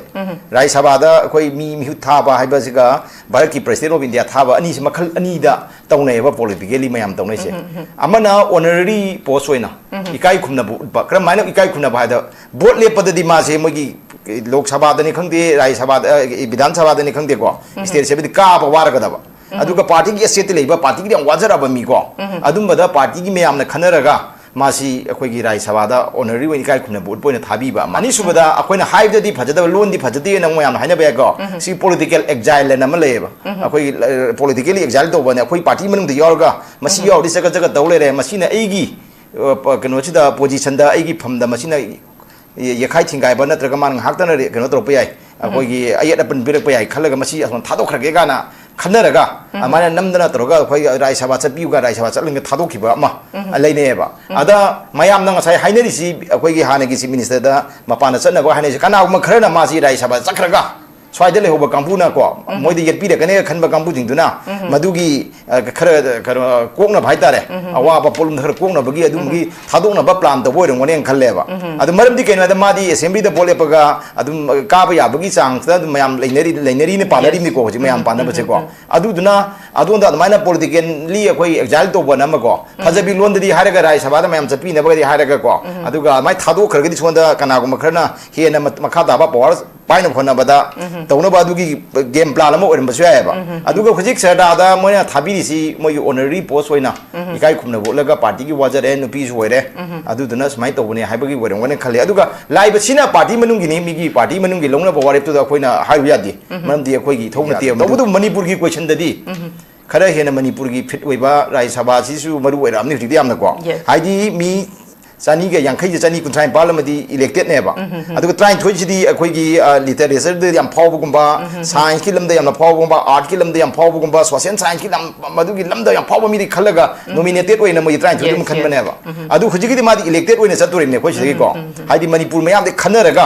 ꯔꯥꯖ꯭ꯌ ꯁꯚꯥꯗ ꯑꯩꯈꯣꯏ ꯃꯤ ꯃꯤꯍꯨꯠ ꯊꯥꯕ ꯍꯥꯏꯕꯁꯤꯒ ꯚꯥꯔꯠꯀꯤ President of India ꯊꯥꯕ ꯑꯅꯤꯁꯤ ꯃꯈꯜ ꯑꯅꯤꯗ ꯇꯧꯅꯩꯌꯦꯕ, ꯄꯣꯂꯤꯇꯤꯀꯦꯜꯂꯤ ꯃꯌꯥꯝ ꯇꯧꯅꯩꯁꯦ꯫ ꯑꯃꯅ ꯑꯣꯅꯔꯔꯤ ꯄꯣꯁ ꯑꯣꯏꯅ ꯏꯀꯥꯏ ꯈꯨꯝꯅꯕ ꯎꯠꯄ꯫ ꯀꯔꯝꯍꯥꯏꯅ ꯏꯀꯥꯏ ꯈꯨꯝꯅꯕ ꯍꯥꯏꯗ, ꯚꯣꯠ ꯂꯦꯞꯄꯗꯗꯤ ꯃꯥꯁꯦ ꯃꯣꯏꯒꯤ ꯂꯣꯛ ꯁꯚꯥꯗꯅꯤ ꯈꯪꯗꯦ, ꯔꯥꯖ꯭ꯌ ꯁꯚꯥꯗ, ꯑ, ꯕꯤꯙꯥꯟ ꯁꯚꯥꯗꯅꯤ ꯈꯪꯗꯦꯀꯣ, ꯁ꯭ꯇꯦꯠ ꯑꯦꯁꯦꯝꯕ꯭ꯂꯤꯗ ꯀꯥꯕ ꯋꯥꯔꯒꯗꯕ꯫ ꯑꯗꯨꯒ ꯄꯥꯔꯇꯤꯒꯤ ꯑꯦꯁꯦꯠꯇ ꯂꯩꯕ, ꯄꯥꯔꯇꯤꯒꯤꯗꯤ ꯌꯥꯝ ꯋꯥꯖꯔꯕ ꯃꯤꯀꯣ, ꯑꯗꯨꯝꯕꯗ ꯄꯥꯔꯇꯤꯒꯤ ꯃꯌꯥꯝꯅ ꯈꯟꯅꯔꯒ ꯃꯥꯁꯤ ꯑꯩꯈꯣꯏꯒꯤ ꯔꯥꯖ꯭ꯌ ꯁꯚꯥꯗ ꯑꯣꯅꯔꯔꯤ ꯑꯣꯏꯅ ꯏꯀꯥꯏ ꯈꯨꯝꯅꯕ ꯎꯠꯄ ꯑꯣꯏꯅ ꯊꯥꯕꯤꯕ ꯑꯃ꯫ ꯑꯅꯤꯁꯨꯕꯗ, ꯑꯩꯈꯣꯏꯅ ꯍꯥꯏꯕꯗꯗꯤ ꯐꯖꯗꯕ, ꯂꯣꯟꯗꯤ ꯐꯖꯗꯦꯅ ꯑꯃꯨꯛ ꯃꯌꯥꯝꯅ ꯍꯥꯏꯅꯕ ꯌꯥꯏꯀꯣ꯫ ꯁꯤ ꯄꯣꯂꯤꯇꯤꯀꯦꯜ ꯑꯦꯛꯖꯥꯏꯜ ꯑꯅ ꯑꯃ ꯂꯩꯌꯦꯕ, ꯑꯩꯈꯣꯏꯒꯤ ꯄꯣꯂꯤꯇꯤꯀꯦꯜꯂꯤ ꯑꯦꯛꯖꯥꯏꯜ ꯇꯧꯕꯅꯦ꯫ ꯑꯩꯈꯣꯏ ꯄꯥꯔꯇꯤ ꯃꯅꯨꯡꯗ ꯌꯥꯎꯔꯒ ꯃꯁꯤ ꯌꯥꯎꯔꯗꯤ ꯆꯒꯠ ꯆꯒꯠ ꯇꯧ ꯂꯩꯔꯦ, ꯃꯁꯤꯅ ꯑꯩꯒꯤ, ꯑ, ꯄ-, ꯀꯩꯅꯣꯁꯤꯗ, ꯄꯣꯖꯤꯁꯟꯗ, ꯑꯩꯒꯤ ꯐꯝꯗ ꯃꯁꯤꯅ ꯌꯦ-, ꯌꯦꯛꯈꯥꯏ ꯊꯤꯡꯒꯥꯏꯕ ꯅꯠꯇ꯭ꯔꯒ ꯃꯥꯅ ꯉꯥꯏꯍꯥꯛꯇꯅ ꯔꯦ-, ꯀꯩꯅꯣ ꯇꯧꯔꯛꯄ ꯌꯥꯏ, ꯑꯩꯈꯣꯏꯒꯤ ꯑꯌꯦꯠ ꯑꯄꯟ ꯄꯤꯔꯛꯄ ꯌꯥꯏ ꯈꯜꯂꯒ ꯃꯁꯤ ꯑꯁꯣꯝ ꯊꯥꯗꯣꯛꯈ꯭ꯔꯒꯦ ꯀꯥꯏꯅ ꯈꯟꯅꯔꯒ, ꯑꯗꯨꯃꯥꯏꯅ ꯅꯝꯗꯅ ꯇꯧꯔꯒ ꯑꯩꯈꯣꯏ ꯔꯥꯖ꯭ꯌ ꯁꯚꯥ ꯆꯠꯄꯤꯌꯨꯒ ꯔꯥꯖ꯭ꯌ ꯁꯚꯥ ꯆꯠꯂꯒ ꯊꯥꯗꯣꯛꯈꯤꯕ ꯑꯃ ꯂꯩꯅꯩꯌꯦꯕ꯫ ꯑꯗ ꯃꯌꯥꯝꯅ ꯉꯁꯥꯏ ꯍꯥꯏꯅꯔꯤꯁꯤ, ꯑꯩꯈꯣꯏꯒꯤ ꯍꯥꯟꯅꯒꯤ Chief Ministerꯗ ꯃꯄꯥꯟꯗ ꯆꯠꯅꯕ ꯍꯥꯏꯅꯔꯤꯁꯤ, ꯀꯅꯥꯒꯨꯝꯕ ꯈꯔꯅ ꯃꯥꯁꯤ ꯔꯥꯖ꯭ꯌ ꯁꯚꯥ ꯆꯠꯈ꯭ꯔꯒ ꯁ꯭ꯋꯥꯏꯗ ꯂꯩꯍꯧꯕ ꯀꯥꯡꯕꯨꯅꯀꯣ, ꯃꯣꯏꯗ ꯌꯦꯠꯄꯤꯔꯛꯀꯅꯦ ꯈꯟꯕ ꯀꯥꯡꯕꯨꯁꯤꯡꯗꯨꯅ ꯃꯗꯨꯒꯤ, ꯑ, ꯈꯔ, ꯈꯔ ꯀꯣꯛꯅꯕ ꯍꯥꯏꯇꯥꯔꯦ, ꯑꯋꯥꯕ ꯄꯣꯠꯂꯨꯝꯗ ꯈꯔ ꯀꯣꯛꯅꯕꯒꯤ ꯑꯗꯨꯝꯕꯒꯤ ꯊꯥꯗꯣꯛꯅꯕ ꯄ꯭ꯂꯥꯟ ꯇꯧꯕ ꯑꯣꯏꯔꯝꯒꯅꯦꯅ ꯈꯜꯂꯦꯕ꯫ ꯑꯗꯨ ꯃꯔꯝꯗꯤ ꯀꯩꯅꯣ ꯍꯥꯏꯗ, ꯃꯥꯗꯤ ꯑꯦꯁꯦꯝꯕ꯭ꯂꯤꯗ ꯚꯣꯠ ꯂꯦꯞꯄꯒ ꯑꯗꯨꯝ ꯀꯥꯕ ꯌꯥꯕꯒꯤ ꯆꯥꯡꯁꯤꯗ ꯑꯗꯨꯝ ꯃꯌꯥꯝ ꯂꯩꯅꯔꯤ, ꯂꯩꯅꯔꯤꯅꯦ, ꯄꯥꯅꯔꯤꯕꯅꯤꯀꯣ ꯍꯧꯖꯤꯛ ꯃꯌꯥꯝ ꯄꯥꯅꯕꯁꯦꯀꯣ꯫ ꯑꯗꯨꯗꯨꯅ ꯑꯗꯣꯝꯗ ꯑꯗꯨꯃꯥꯏꯅ ꯄꯣꯂꯤꯇꯤꯀꯦꯜꯂꯤ ꯑꯩꯈꯣꯏ ꯑꯦꯛꯖꯥꯏꯜ ꯇꯧꯕꯅ ꯑꯃꯀꯣ, ꯐꯖꯕꯤ ꯂꯣꯟꯗꯗꯤ ꯍꯥꯏꯔꯒ ꯔꯥꯖ꯭ꯌ ꯁꯚꯥꯗ ꯃꯌꯥꯝ ꯆꯠꯄꯤꯅꯕꯒꯗꯤ ꯍꯥꯏꯔꯒꯀꯣ, ꯑꯗꯨꯒ ꯑꯗꯨꯃꯥꯏꯅ ꯊꯥꯗꯣꯛꯈ꯭ꯔꯒꯗꯤ ꯁꯣꯝꯗ ꯀꯅꯥꯒꯨꯝꯕ ꯈꯔꯅ ꯍꯦꯟꯅ ꯃ-, ꯃꯈꯥ ꯇꯥꯕ ꯄꯋꯥꯔ ꯄꯥꯏꯅꯕ ꯍꯣꯠꯅꯕꯗ ꯇꯧꯅꯕ ꯑꯗꯨꯒꯤ ꯒꯦꯝ ꯄ꯭ꯂꯥꯟ ꯑꯃ ꯑꯣꯏꯔꯝꯕꯁꯨ ꯌꯥꯏꯑꯕ꯫ ꯑꯗꯨꯒ ꯍꯧꯖꯤꯛ ꯁꯔꯗꯥꯗ ꯃꯣꯏꯅ ꯊꯥꯕꯤꯔꯤꯁꯤ ꯃꯣꯏꯒꯤ ꯑꯣꯅꯔꯔꯤ ꯄꯣꯁ ꯑꯣꯏꯅ ꯏꯀꯥꯏ ꯈꯨꯝꯅꯕ ꯎꯠꯂꯒ ꯄꯥꯔꯇꯤꯒꯤ ꯋꯥꯖꯔꯦ, ꯅꯨꯄꯤꯁꯨ ꯑꯣꯏꯔꯦ, ꯑꯗꯨꯗꯨꯅ ꯁꯨꯃꯥꯏꯅ ꯇꯧꯕꯅꯦ ꯍꯥꯏꯕꯒꯤ ꯑꯣꯏꯔꯝꯒꯅꯤ ꯈꯜꯂꯤ꯫ ꯑꯗꯨꯒ ꯂꯥꯛꯏꯕꯁꯤꯅ ꯄꯥꯔꯇꯤ ꯃꯅꯨꯡꯒꯤꯅꯤ, ꯃꯤꯒꯤ ꯄꯥꯔꯇꯤ ꯃꯅꯨꯡꯒꯤ ꯂꯧꯅꯕ ꯋꯥꯔꯦꯞꯇꯨꯗ ꯑꯩꯈꯣꯏꯅ ꯍꯥꯏꯔꯨ ꯌꯥꯗꯦ, ꯃꯔꯝꯗꯤ ꯑꯩꯈꯣꯏꯒꯤ ꯏꯊꯧ ꯅꯠꯇꯦꯕ꯫ ꯇꯧꯕꯇꯕꯨ ꯃꯅꯤꯄꯨꯔꯒꯤ ꯀꯣꯏꯁꯟꯗꯗꯤ ꯈꯔ ꯍꯦꯟꯅ ꯃꯅꯤꯄꯨꯔꯒꯤ ꯐꯤꯠ ꯑꯣꯏꯕ ꯔꯥꯖ꯭ꯌ ꯁꯚꯥꯁꯤꯁꯨ ꯃꯔꯨ ꯑꯣꯏꯔꯛꯑꯕꯅꯤ ꯍꯧꯖꯤꯛꯇꯤ ꯌꯥꯝꯅꯀꯣ꯫ ꯍꯥꯏꯗꯤ ꯃꯤ ꯆꯅꯤꯒ ꯌꯥꯡꯈꯩꯁꯦ ꯆꯅꯤ ꯀꯨꯟꯊ꯭ꯔꯥ ꯅꯤꯄꯥꯜ ꯑꯃꯗꯤ ꯏꯂꯦꯛꯇꯦꯠꯅꯦꯕ꯫ ꯑꯗꯨꯒ ꯇꯔꯥꯅꯤꯊꯣꯏꯁꯤꯗꯤ ꯑꯩꯈꯣꯏꯒꯤ, ꯑ, ꯂꯤꯇꯔꯦꯆꯔꯗ ꯌꯥꯝ ꯐꯥꯎꯕꯒꯨꯝꯕ, ꯁꯥꯏꯟꯁꯀꯤ ꯂꯝꯗ ꯌꯥꯝꯅ ꯐꯥꯎꯕꯒꯨꯝꯕ, ꯑꯥꯔꯠꯀꯤ ꯂꯝꯗ ꯌꯥꯝ ꯐꯥꯎꯕꯒꯨꯝꯕ, ꯁꯣꯁꯤꯌꯦꯜ ꯁꯥꯏꯟꯁꯀꯤ ꯂꯝ, ꯃꯗꯨꯒꯤ ꯂꯝꯗ ꯌꯥꯝ ꯐꯥꯎꯕ ꯃꯤꯗꯤ ꯈꯜꯂꯒ ꯅꯣꯃꯤꯅꯦꯇꯦꯠ ꯑꯣꯏꯅ ꯃꯣꯏ ꯇꯔꯥꯅꯤꯊꯣꯏꯗꯨ ꯑꯗꯨꯝ ꯈꯟꯕꯅꯦꯕ꯫ ꯑꯗꯨ ꯍꯧꯖꯤꯛꯀꯤꯗꯤ ꯃꯥꯗꯤ ꯏꯂꯦꯛꯇꯦꯠ ꯑꯣꯏꯅ ꯆꯠꯇꯣꯔꯤꯕꯅꯦ ꯑꯩꯈꯣꯏ ꯁꯤꯗꯒꯤꯀꯣ꯫ ꯍꯥꯏꯗꯤ ꯃꯅꯤꯄꯨꯔ ꯃꯌꯥꯝꯗꯤ ꯈꯟꯅꯔꯒ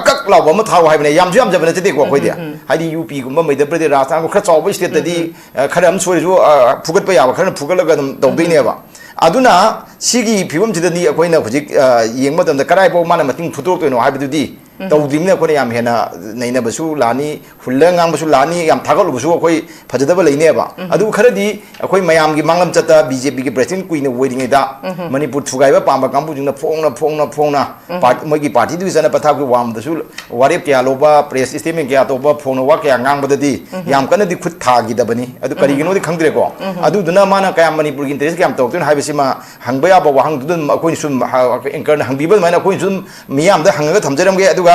ꯀꯛ ꯀꯛ ꯂꯥꯎꯕ ꯑꯃ ꯊꯥꯎ ꯍꯥꯏꯕꯅꯦ꯫ ꯌꯥꯝꯁꯨ ꯌꯥꯝꯖꯕ ꯅꯠꯇꯦꯀꯣ ꯑꯩꯈꯣꯏꯗꯤ꯫ ꯎꯝ, ꯎꯝ꯫ ꯍꯥꯏꯗꯤ ꯌꯨ ꯄꯤꯒꯨꯝꯕ, ꯃꯩꯙ꯭ꯌ ꯄ꯭ꯔꯗꯦꯁ, ꯔꯥꯖꯁꯊꯥꯟꯒꯨꯝꯕ ꯈꯔ ꯆꯥꯎꯕ ꯁ꯭ꯇꯦꯠꯇꯗꯤ, ꯎꯝ, ꯎꯝ꯫ ꯑ, ꯈꯔ ꯑꯃ ꯁꯣꯏꯔꯁꯨ, ꯑ, ꯐꯨꯒꯠꯄ ꯌꯥꯕ ꯈꯔꯅ ꯐꯨꯒꯠꯂꯒ ꯑꯗꯨꯝ ꯇꯧꯗꯣꯏꯅꯦꯕ꯫ ꯑꯗꯨꯅ ꯁꯤꯒꯤ ꯐꯤꯕꯝꯁꯤꯗꯗꯤ ꯑꯩꯈꯣꯏꯅ ꯍꯧꯖꯤꯛ, ꯑ, ꯌꯦꯡꯕ ꯃꯇꯝꯗ ꯀꯔꯥꯏꯐꯥꯎ ꯃꯥꯅ ꯃꯇꯤꯡ ꯐꯨꯠꯇꯣꯔꯛꯇꯣꯏꯅꯣ ꯍꯥꯏꯕꯗꯨꯗꯤ ꯎꯝ꯫ ꯇꯧꯗ꯭ꯔꯤꯕꯅꯤꯅ ꯑꯩꯈꯣꯏꯅ ꯌꯥꯝ ꯍꯦꯟꯅ ꯅꯩꯅꯕꯁꯨ ꯂꯥꯛꯑꯅꯤ, ꯍꯨꯜꯂꯒ ꯉꯥꯡꯕꯁꯨ ꯂꯥꯛꯑꯅꯤ, ꯌꯥꯝ ꯊꯥꯒꯠꯂꯨꯕꯁꯨ ꯑꯩꯈꯣꯏ ꯐꯖꯗꯕ ꯂꯩꯅꯦꯕ꯫ ꯎꯝ꯫ ꯑꯗꯨ ꯈꯔꯗꯤ ꯑꯩꯈꯣꯏ ꯃꯌꯥꯝꯒꯤ ꯃꯥꯡꯂꯝꯆꯠꯇ ꯕꯤ ꯖꯦ ꯄꯤꯒꯤ ꯄ꯭ꯔꯦꯁꯤꯗꯦꯟꯠ ꯀꯨꯏꯅ ꯑꯣꯏꯔꯤꯉꯩꯗ ꯎꯝ꯫ ꯃꯅꯤꯄꯨꯔ ꯊꯨꯒꯥꯏꯕ ꯄꯥꯝꯕ ꯀꯥꯡꯕꯨꯁꯤꯡꯅ ꯐꯣꯡꯅ, ꯐꯣꯡꯅ, ꯐꯣꯡꯅ ꯎꯝ꯫ ꯄꯥꯔ-, ꯃꯣꯏꯒꯤ ꯄꯥꯔꯇꯤꯗꯨꯒꯤ ꯆꯠꯅ ꯄꯊꯥꯞꯀꯤ ꯋꯥꯡꯃꯗꯁꯨ ꯋꯥꯔꯦꯞ ꯀꯌꯥ ꯂꯧꯕ, ꯄ꯭ꯔꯦꯁ ꯁ꯭ꯇꯦꯠꯃꯦꯟꯠ ꯀꯌꯥ ꯇꯧꯕ, ꯐꯣꯡꯅ ꯋꯥ ꯀꯌꯥ ꯉꯥꯡꯕꯗꯗꯤ ꯎꯝ꯫ ꯌꯥꯝ ꯀꯟꯅꯗꯤ ꯈꯨꯠ ꯊꯥꯈꯤꯗꯕꯅꯤ꯫ ꯑꯗꯨ ꯎꯝ꯫ ꯀꯔꯤꯒꯤꯅꯣꯗꯤ ꯈꯪꯗ꯭ꯔꯦꯀꯣ꯫ ꯎꯝ꯫ ꯑꯗꯨꯗꯨꯅ ꯃꯥꯅ ꯀꯌꯥꯝ ꯃꯅꯤꯄꯨꯔꯒꯤ ꯏꯟꯇꯔꯦꯁ ꯀꯌꯥꯝ ꯇꯧꯔꯛꯇꯣꯏꯅꯣ ꯍꯥꯏꯕꯁꯤꯃ ꯍꯪꯕ ꯌꯥꯕ ꯋꯥꯍꯪꯗꯨꯗ ꯑꯗꯨꯝ ꯑꯩꯈꯣꯏꯅꯁꯨ ꯑꯗꯨꯝ ꯍ-, ꯑꯦꯡꯀꯔꯅ ꯍꯪꯕꯤꯕ ꯑꯗꯨꯃꯥꯏꯅ ꯑꯩꯈꯣꯏꯅꯁꯨ ꯑꯗꯨꯝ ꯃꯤꯌꯥꯝꯗ ꯍꯪꯉꯒ ꯊꯝꯖꯔꯝꯒꯦ꯫ ꯑꯗꯨꯒ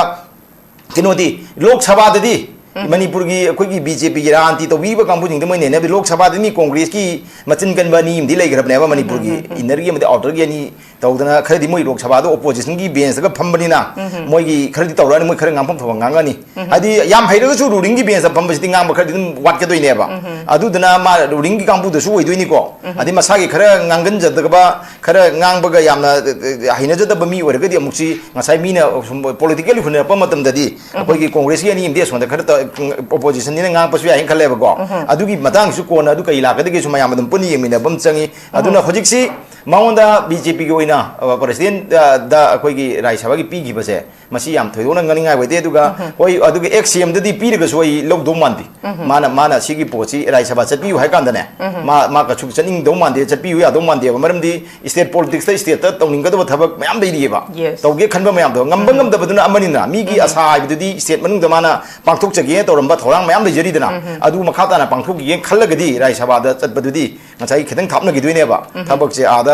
ꯀꯩꯅꯣꯗꯤ, ꯂꯣꯛ ꯁꯚꯥꯗꯗꯤ ꯎꯝ꯫ ꯃꯅꯤꯄꯨꯔꯒꯤ ꯑꯩꯈꯣꯏꯒꯤ ꯕꯤ ꯖꯦ ꯄꯤꯒꯤ ꯔꯥꯖꯅꯤꯇꯤ ꯇꯧꯕꯤꯕ ꯀꯥꯡꯕꯨꯁꯤꯡꯗ ꯃꯣꯏ ꯅꯩꯅꯕꯗꯤ ꯂꯣꯛ ꯁꯚꯥꯗ ꯃꯤ ꯀꯣꯡꯒ꯭ꯔꯦꯁꯀꯤ ꯃꯆꯤꯟ ꯀꯟꯕ ꯑꯅꯤ ꯑꯃꯗꯤ ꯂꯩꯈ꯭ꯔꯕꯅꯦꯕ ꯃꯅꯤꯄꯨꯔꯒꯤ ꯎꯝ, ꯎꯝ, ꯎꯝ꯫ ꯏꯟꯅꯔꯒꯤ ꯑꯃꯗꯤ ꯑꯥꯎꯇꯔꯒꯤ ꯑꯅꯤ ꯇꯧꯗꯅ ꯈꯔꯗꯤ ꯃꯣꯏ ꯂꯣꯛ ꯁꯚꯥꯗ ꯑꯣꯄꯣꯖꯤꯁꯟꯒꯤ ꯕꯦꯟꯁꯇꯒ ꯐꯝꯕꯅꯤꯅ ꯎꯝ, ꯎꯝ꯫ ꯃꯣꯏꯒꯤ ꯈꯔꯗꯤ ꯇꯧꯔꯛꯑꯅꯤ, ꯃꯣꯏ ꯈꯔ ꯉꯥꯡꯐꯝ ꯊꯣꯛꯄ ꯉꯥꯡꯉꯅꯤ꯫ ꯎꯝ, ꯎꯝ꯫ ꯍꯥꯏꯗꯤ ꯌꯥꯝ ꯍꯩꯔꯒꯁꯨ ꯔꯨꯂꯤꯡꯒꯤ ꯕꯦꯟꯁꯇ ꯐꯝꯕꯁꯤꯗꯤ ꯉꯥꯡꯕ ꯈꯔꯗꯤ ꯑꯗꯨꯝ ꯋꯥꯠꯀꯗꯣꯏꯅꯦꯕ꯫ ꯎꯝ, ꯎꯝ꯫ ꯑꯗꯨꯗꯨꯅ ꯃꯥ ꯔꯨꯂꯤꯡꯒꯤ ꯀꯥꯡꯕꯨꯗꯁꯨ ꯑꯣꯏꯗꯣꯏꯅꯤꯀꯣ꯫ ꯎꯝ, ꯎꯝ꯫ ꯑꯗꯩ ꯃꯁꯥꯒꯤ ꯈꯔ ꯉꯥꯡꯒꯟꯖꯗꯕ, ꯈꯔ ꯉꯥꯡꯕꯒ ꯌꯥꯝꯅ, ꯑ, ꯑ, ꯍꯩꯅꯖꯗꯕ ꯃꯤ ꯑꯣꯏꯔꯒꯗꯤ ꯑꯃꯨꯛꯁꯤ ꯉꯁꯥꯏ ꯃꯤꯅ ꯁꯨꯝ ꯄꯣꯂꯤꯇꯤꯀꯦꯜ ꯍꯨꯟꯅꯔꯛꯄ ꯃꯇꯝꯗꯗꯤ ꯎꯝ꯫ ꯑꯩꯈꯣꯏꯒꯤ ꯀꯣꯡꯒ꯭ꯔꯦꯁꯀꯤ ꯑꯅꯤ ꯑꯃꯗꯤ ꯑꯁꯣꯝꯗ ꯈꯔ ꯇ-, ꯑꯣꯄꯣꯖꯤꯁꯟꯅꯤꯅ ꯉꯥꯡꯉꯛꯄꯁꯨ ꯌꯥꯏꯅ ꯈꯜꯂꯦꯕꯀꯣ꯫ ꯎꯝ꯫ ꯑꯗꯨꯒꯤ ꯃꯇꯥꯡꯁꯨ ꯀꯣꯟꯅ ꯑꯗꯨ ꯀꯔꯤ ꯂꯥꯛꯀꯗꯒꯦꯁꯨ ꯃꯌꯥꯝ ꯑꯗꯨꯝ ꯄꯨꯟꯅ ꯌꯦꯡꯃꯤꯟꯅꯕ ꯑꯃ ꯆꯪꯉꯤ꯫ ꯑꯗꯨꯅ ꯎꯝ꯫ ꯍꯧꯖꯤꯛꯁꯤ ꯃꯉꯣꯟꯗ ꯕꯤ ꯖꯦ ꯄꯤꯒꯤ ꯑꯣꯏꯅ, ꯑ, ꯄ꯭ꯔꯁꯤꯗꯦꯟꯠ, ꯑ, ꯗ ꯑꯩꯈꯣꯏꯒꯤ ꯔꯥꯖ꯭ꯌ ꯁꯚꯥꯒꯤ ꯄꯤꯈꯤꯕꯁꯦ, ꯃꯁꯤ ꯌꯥꯝ ꯊꯣꯏꯗꯣꯛꯅ ꯉꯥꯡꯅꯤꯡꯉꯥꯏ ꯑꯣꯏꯗꯦ꯫ ꯑꯗꯨꯒ ꯎꯝ꯫ ꯍꯣꯏ, ꯑꯗꯨꯒ ꯑꯦꯛꯁ ꯁꯤ ꯑꯦꯝꯗꯗꯤ ꯄꯤꯔꯒꯁꯨ ꯑꯩ ꯂꯧꯗꯧ ꯃꯥꯟꯗꯦ꯫ ꯎꯝ꯫ ꯃꯥꯅ, ꯃꯥꯅ ꯁꯤꯒꯤ ꯄꯣꯠꯁꯤ ꯔꯥꯖ꯭ꯌ ꯁꯚꯥ ꯆꯠꯄꯤꯌꯨ ꯍꯥꯏ ꯀꯥꯟꯗꯅꯦ, ꯎꯝ꯫ ꯃꯥ, ꯃꯥ ꯀꯩꯁꯨ ꯆꯠꯅꯤꯡꯗꯧ ꯃꯥꯟꯗꯦ, ꯆꯠꯄꯤꯌꯨ ꯌꯥꯗꯧ ꯃꯥꯟꯗꯦꯕ꯫ ꯃꯔꯝꯗꯤ ꯁ꯭ꯇꯦꯠ ꯄꯣꯂꯤꯇꯤꯛꯁꯇ ꯁ꯭ꯇꯦꯠꯇ ꯇꯧꯅꯤꯡꯒꯗꯕ ꯊꯕꯛ ꯃꯌꯥꯝ ꯂꯩꯔꯤꯑꯕ꯫ Yes꯫ ꯇꯧꯒꯦ ꯈꯟꯕ ꯃꯌꯥꯝꯗꯣ ꯉꯝꯕ ꯎꯝ꯫ ꯉꯝꯗꯕꯗꯨꯅ ꯑꯃꯅꯤꯅ, ꯃꯤꯒꯤ ꯎꯝ꯫ ꯑꯁꯥ ꯍꯥꯏꯕꯗꯨꯗꯤ ꯁ꯭ꯇꯦꯠ ꯃꯅꯨꯡꯗ ꯃꯥꯅ ꯄꯥꯡꯊꯣꯛꯆꯒꯦ ꯇꯧꯔꯝꯕ ꯊꯧꯔꯥꯡ ꯃꯌꯥꯝ ꯂꯩꯖꯔꯤꯗꯅ, ꯎꯝ꯫ ꯑꯗꯨ ꯃꯈꯥ ꯇꯥꯅ ꯄꯥꯡꯊꯣꯛꯈꯤꯒꯦ ꯈꯜꯂꯒꯗꯤ ꯔꯥꯖ꯭ꯌ ꯁꯚꯥꯗ ꯆꯠꯄꯗꯨꯗꯤ ꯉꯁꯥꯏꯒꯤ ꯈꯤꯇꯪ ꯊꯥꯞꯅꯈꯤꯗꯣꯏꯅꯦꯕ꯫ ꯎꯝ꯫ ꯊꯕꯛꯁꯦ ꯑꯥꯗ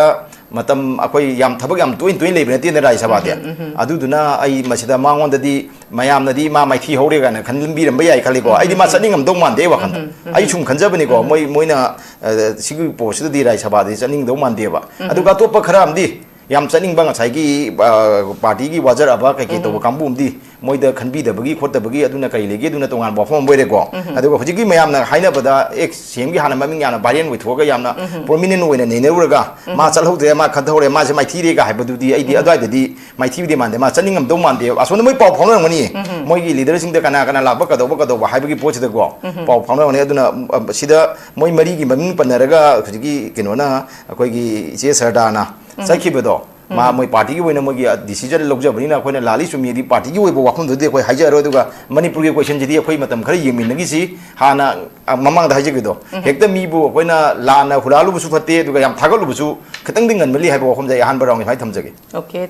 ꯃꯇꯝ ꯑꯩꯈꯣꯏ ꯌꯥꯝ ꯊꯕꯛ ꯌꯥꯝ ꯇꯣꯏꯅ ꯇꯣꯏꯅ ꯂꯩꯕ ꯅꯠꯇꯦꯅ ꯔꯥꯖ꯭ꯌ ꯁꯚꯥꯗꯤ꯫ ꯎꯝ, ꯎꯝ, ꯎꯝ꯫ ꯑꯗꯨꯗꯨꯅ ꯑꯩ ꯃꯁꯤꯗ ꯃꯉꯣꯟꯗꯗꯤ ꯃꯌꯥꯝꯅꯗꯤ ꯃꯥ ꯃꯥꯏꯊꯤ ꯍꯧꯔꯦ ꯀꯥꯏꯅ ꯈꯟꯕꯤꯔꯝꯕ ꯌꯥꯏ ꯈꯜꯂꯤꯀꯣ꯫ ꯎꯝ, ꯑꯩꯗꯤ ꯃꯥ ꯎꯝ, ꯎꯝ꯫ ꯆꯠꯅꯤꯡꯉꯝꯗꯧ ꯃꯥꯟꯗꯦ, ꯑꯩ ꯋꯥꯈꯜꯗ꯫ ꯎꯝ, ꯎꯝ, ꯎꯝ꯫ ꯑꯩ ꯁꯨꯝ ꯈꯟꯖꯕꯅꯤꯀꯣ, ꯎꯝ꯫ ꯃꯣꯏ, ꯃꯣꯏꯅ, ꯑ, ꯁꯤꯒꯤ ꯄꯣꯠꯁꯤꯗꯗꯤ ꯔꯥꯖ꯭ꯌ ꯁꯚꯥꯗꯗꯤ ꯆꯠꯅꯤꯡꯗꯧ ꯃꯥꯟꯗꯦꯕ꯫ ꯎꯝ꯫ ꯑꯗꯨꯒ ꯑꯇꯣꯞꯄ ꯈꯔ ꯑꯃꯗꯤ ꯌꯥꯝ ꯆꯠꯅꯤꯡꯕ ꯉꯁꯥꯏꯒꯤ, ꯑ, ꯄꯥꯔꯇꯤꯒꯤ ꯋꯥꯖꯔꯛꯑꯕ ꯀꯩꯀꯩ ꯇꯧꯕ ꯀꯥꯡꯕꯨ ꯑꯃꯗꯤ ꯃꯣꯏꯗ ꯈꯟꯕꯤꯗꯕꯒꯤ ꯈꯣꯠꯇꯕꯒꯤ ꯑꯗꯨꯅ ꯀꯔꯤ ꯂꯩꯒꯦ, ꯑꯗꯨꯅ ꯇꯣꯉꯥꯟꯕ ꯋꯥꯐꯝ ꯑꯃ ꯑꯣꯏꯔꯦꯀꯣ꯫ ꯑꯗꯨꯒ ꯍꯧꯖꯤꯛꯀꯤ ꯃꯌꯥꯝꯅ ꯍꯥꯏꯅꯕꯗ, ꯑꯦ, ꯁꯤ ꯑꯦꯝꯒꯤ ꯍꯥꯟꯅ ꯃꯃꯤꯡ ꯌꯥꯝꯅ viral ꯑꯣꯏꯊꯣꯛꯑꯒ ꯌꯥꯝꯅ prominent ꯑꯣꯏꯅ ꯅꯩꯅꯔꯨꯔꯒ ꯃꯥ ꯆꯠꯍꯧꯗ꯭ꯔꯦ, ꯃꯥ ꯈꯟꯊꯍꯧꯔꯦ, ꯃꯥꯁꯦ ꯃꯥꯏꯊꯤꯔꯦꯒ ꯍꯥꯏꯕꯗꯨꯗꯤ ꯑꯩꯗꯤ ꯑꯗꯨꯋꯥꯏꯗꯗꯤ ꯃꯥꯏꯊꯤꯕꯗꯤ ꯃꯥꯟꯗꯦ꯫ ꯃꯥ ꯆꯠꯅꯤꯡꯉꯝꯗꯧ ꯃꯥꯟꯗꯦ꯫ ꯑꯁꯣꯝꯗ ꯃꯣꯏ ꯄꯥꯎ ꯐꯥꯎꯅꯔꯝꯒꯅꯤ꯫ ꯃꯣꯏꯒꯤ ꯂꯤꯗꯔꯁꯤꯡꯗ ꯀꯅꯥ ꯀꯅꯥ ꯂꯥꯛꯄ, ꯀꯗꯧꯕ ꯀꯗꯧꯕ ꯍꯥꯏꯕꯒꯤ ꯄꯣꯠꯁꯤꯗꯀꯣ ꯄꯥꯎ ꯐꯥꯎꯅꯔꯝꯒꯅꯤ꯫ ꯑꯗꯨꯅ, ꯑ, ꯁꯤꯗ ꯃꯣꯏ ꯃꯔꯤꯒꯤ ꯃꯃꯤꯡ ꯄꯟꯅꯔꯒ ꯍꯧꯖꯤꯛꯀꯤ ꯀꯩꯅꯣꯅ, ꯑꯩꯈꯣꯏꯒꯤ ꯏꯆꯦ ꯁꯔꯗꯥꯅ ꯆꯠꯈꯤꯕꯗꯣ, ꯃꯥ ꯃꯣꯏ ꯄꯥꯔꯇꯤꯒꯤ ꯑꯣꯏꯅ ꯃꯣꯏꯒꯤ decision ꯂꯧꯖꯕꯅꯤꯅ ꯑꯩꯈꯣꯏꯅ ꯂꯥꯜꯂꯤ ꯆꯨꯝꯃꯤꯗꯤ ꯄꯥꯔꯇꯤꯒꯤ ꯑꯣꯏꯕ ꯋꯥꯐꯝꯗꯨꯗꯤ ꯑꯩꯈꯣꯏ ꯍꯥꯏꯖꯔꯔꯣꯏ꯫ ꯑꯗꯨꯒ ꯃꯅꯤꯄꯨꯔꯒꯤ questionꯁꯤꯗꯤ ꯑꯩꯈꯣꯏ ꯃꯇꯝ ꯈꯔ ꯌꯦꯡꯃꯤꯟꯅꯈꯤꯁꯤ꯫ ꯍꯥꯟꯅ, ꯑ, ꯃꯃꯥꯡꯗ ꯍꯥꯏꯖꯈꯤꯕꯗꯣ, ꯍꯦꯛꯇ ꯃꯤꯕꯨ ꯑꯩꯈꯣꯏꯅ ꯂꯥꯟꯅ ꯍꯨꯔꯥꯜꯂꯨꯕꯁꯨ ꯐꯠꯇꯦ, ꯑꯗꯨꯒ ꯌꯥꯝ ꯊꯥꯒꯠꯂꯨꯕꯁꯨ ꯈꯤꯇꯪꯗꯤ ꯉꯟꯃꯜꯂꯤ ꯍꯥꯏꯕ ꯋꯥꯐꯝꯁꯦ ꯑꯩ ꯑꯍꯥꯟꯕ roundꯒꯤ ꯁꯨꯃꯥꯏꯅ ꯊꯝꯖꯒꯦ꯫ Okay,